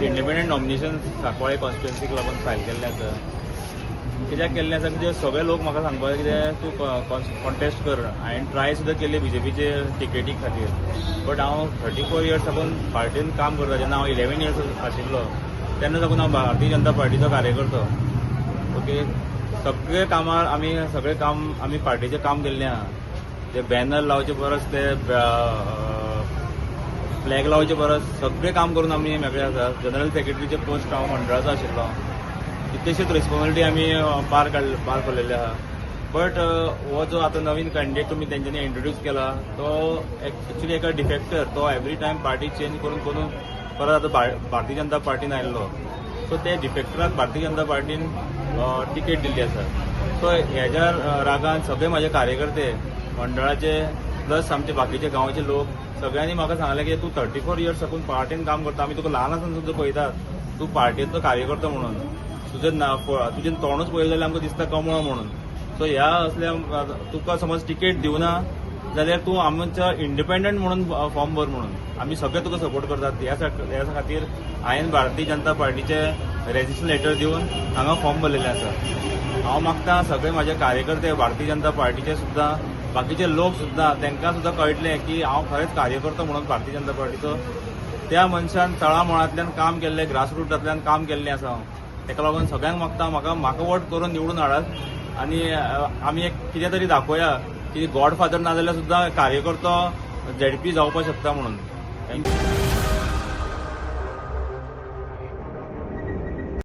Independent nomination Sancoale कॉन्स्टिट्युएन्सीक लागून file केल्लें आसा. कित्याक केल्लें आसा म्हणजे सगळे लोक म्हाका सांगपाक कितें तूं कॉन्टेस्ट कर. हांवें ट्राय सुद्दां केली बीजेपीचे टिकेटी खातीर, बट हांव 34 इयर्स साकून पार्टीन काम करता. जेन्ना हांव 11 इयर्स आशिल्लो तेन्ना साकून हांव भारतीय जनता पार्टीचो कार्यकर्तो. ओके, सगळे कामार आमी, सगळे काम आमी पार्टीचें काम केल्लें आहा. ते बॅनर लावचे परस, ते फ्लॅग लावचे परस सगळें काम करून आमी मेकळे आसा. जनरल सेक्रेटरीचे पोस्ट हांव मंडळाचो आशिल्लो. कितलेशेच रिस्पॉन्सिबिलिटी आमी पार पडलेले आहा. बट हो जो आतां नवीन कॅन्डिडेट तुमी तेंच्यांनी इंट्रोड्यूस केला तो एक्चुली एका डिफेक्टर. तो एवरी टायम पार्टी चेंज करून करून परत आतां भारतीय जनता पार्टीन आयिल्लो. सो ते डिफेक्टराक भारतीय जनता पार्टीन तिकेट दिल्ली आसा. सो हेज्या रागान सगळे म्हाजे कार्यकर्ते मंडळाचे प्लस आमचे बाकीचे गांवचे लोक सगळ्यांनी म्हाका सांगलें की तूं 34 इयर्स साकून पार्टीन काम करता, आमी तुका ल्हान आसतना सुद्दां पळयतात, तूं पार्टीचो कार्यकर्तो म्हणून. तुजें ना तुजें तोंडूच पळयलें जाल्यार आमकां दिसता कमळ म्हणून. सो ह्या असल्या तुका समज तिकेट दिवना जाल्यार तूं आमच्या इंडिपेंडंट म्हणून फॉर्म भर म्हणून आमी सगळे तुका सपोर्ट करतात. ह्या खातीर हांवें भारतीय जनता पार्टीचे रेजिस्ट्रेशन लेटर दिवन हांगा फॉर्म भरलेले आसा. हांव मागता सगळे म्हाजे कार्यकर्ते भारतीय जनता पार्टीचे सुद्दां, बाकीचे लोक सुद्दां, तांकां सुद्दां कळटलें की हांव खरेंच कार्यकर्तो म्हणून भारतीय जनता पार्टीचो. त्या मनशान तळामुळांतल्यान काम केल्लें, ग्रासरुटांतल्यान काम केल्लें आसा हांव. ताका लागून सगळ्यांक मागता, म्हाका वोट करून निवडून हाडात आनी आमी एक कितें तरी दाखोवया की गॉडफादर ना जाल्यार सुद्दां कार्यकर्तो झेडपी जावपाक शकता म्हणून. Thank you.